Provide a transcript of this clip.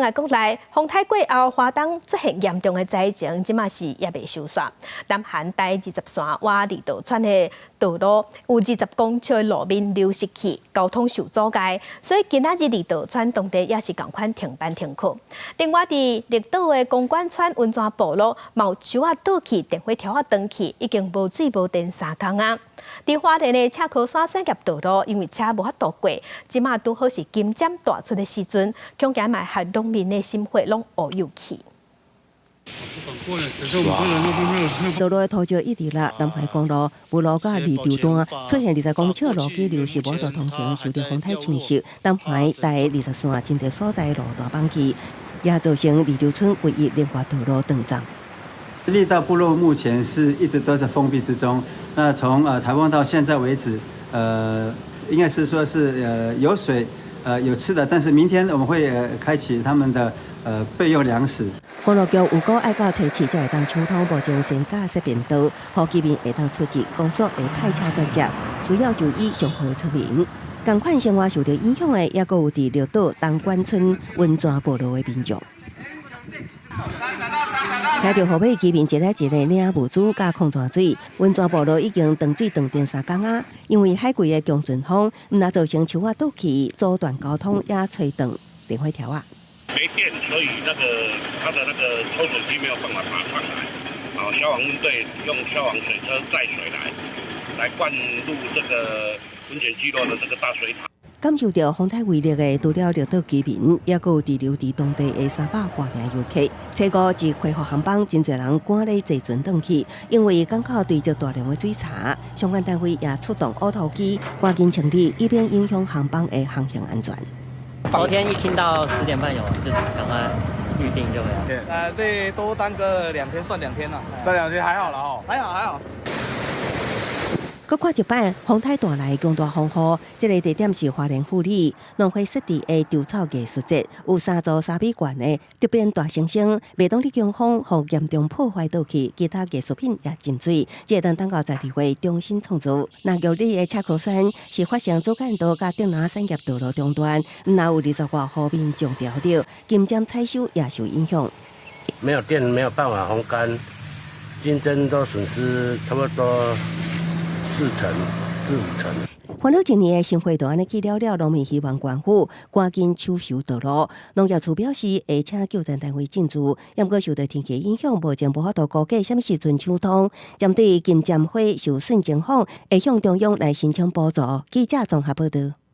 來國內，風颱過後，花東出現嚴重的災情，這馬是猶未收煞。南韓台20線倚二道村的道路有20公尺的路面流失去，交通受阻礙，所以今仔日二道村當地也是仝款停班停課。另外，佇綠島的公館村溫泉部落，嘛有樹仔倒去，電火柱仔斷去，已經無水無電3工啊。佇花蓮的赤溪山產業道路，因為車無法度過，這馬拄好是金針大出的時陣，恐驚嘛害農民的心血攏烏有去。道路的土石一直落，南橫公路武蘆佮二潮段出現20公尺路基流失，無法度通行，受到風颱侵襲。南橫台20線真濟所在路段崩去，也造成二潮村唯一連接道路斷層。綠道部落目前是一直都在封閉之中。那從颱風到現在為止，應該是說是有水，有吃的，但是明天我們會開啟他們的備用糧食。公路局預估愛到初七才會當暢通，目前先架設便道，予居民會當出入，公所會派車轉接，需要注意上好出門。仝款生活受到影響的，抑閣有佇綠島東管村溫泉部落的民眾。聽著雨尾，居民一个一个領物資佮礦泉水，溫泉部落已經斷水斷電3工啊！因為海季的強陣風，毋但造成樹仔倒去，阻斷交通，也吹斷電火柱仔。沒電，所以那個他的那個抽水機沒有辦法爬上來。啊，消防隊用消防水車載水來灌入這個溫泉聚落的這個大水塔。感受著風颱威力的，除了綠島居民，抑閣有滯留佇當地的300多名遊客。初五一恢復航班，真濟人趕咧坐船轉去，因為港口堆積大量的水沙，相關單位也出動挖土機，趕緊清理，以免影響航班的航行安全。昨天一聽到10點半有，就趕快預定就回來。被多耽擱了2天，算2天啦。算2天還好啦哦。還好還好。閣看一擺，風颱帶來強大風雨，這个地點是花蓮富里農會設置的稻草藝術節，有三座3米懸的竹編大猩猩，袂當咧強風，予嚴重破壞倒去，其他藝術品也浸水。這個等到12月重新創作。那玉里的赤溪山是發生主幹道佮竹林產業道路中斷，毋但有20外戶民眾掉著，金針採收也受影響。沒有電，沒有辦法烘乾，金針都損失差不多4成至5成。煩惱一年的生活就按呢去了了，農民希望縣府趕緊搶修道路。農業處表示會請救援單位進駐，毋過受到天氣影響，目前無法度估計啥物時陣搶通。針對金針花受損情況，會向中央來申請補助。記者綜合報導。